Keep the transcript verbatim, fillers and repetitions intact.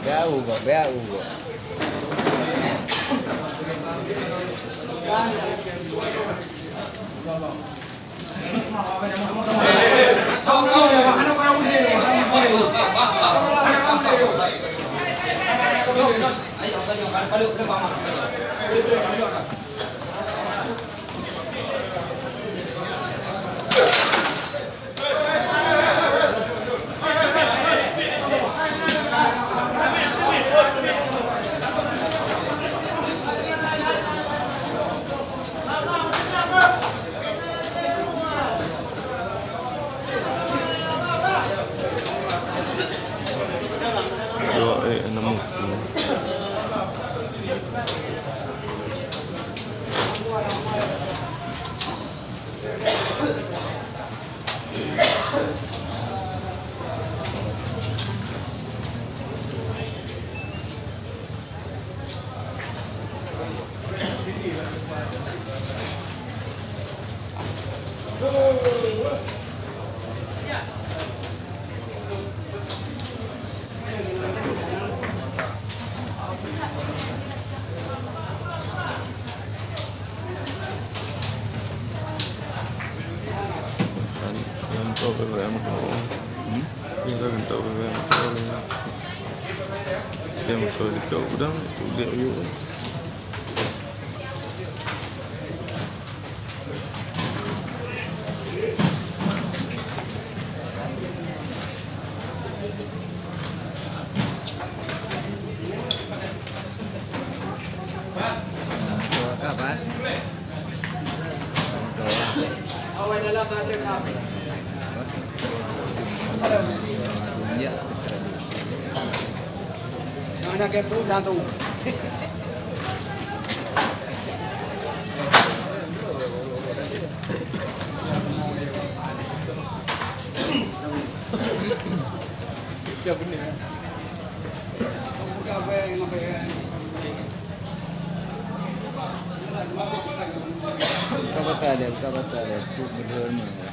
Bèk u gob, bèk u gob. Dua, eh, enam. Yang tu apa yang tu? Hmm? Yang tu apa yang tu? Yang tu di kau gudang, tu dia yuk. Mana kepala tu? Buka batal dia, buka batal dia. Tu berdua ni.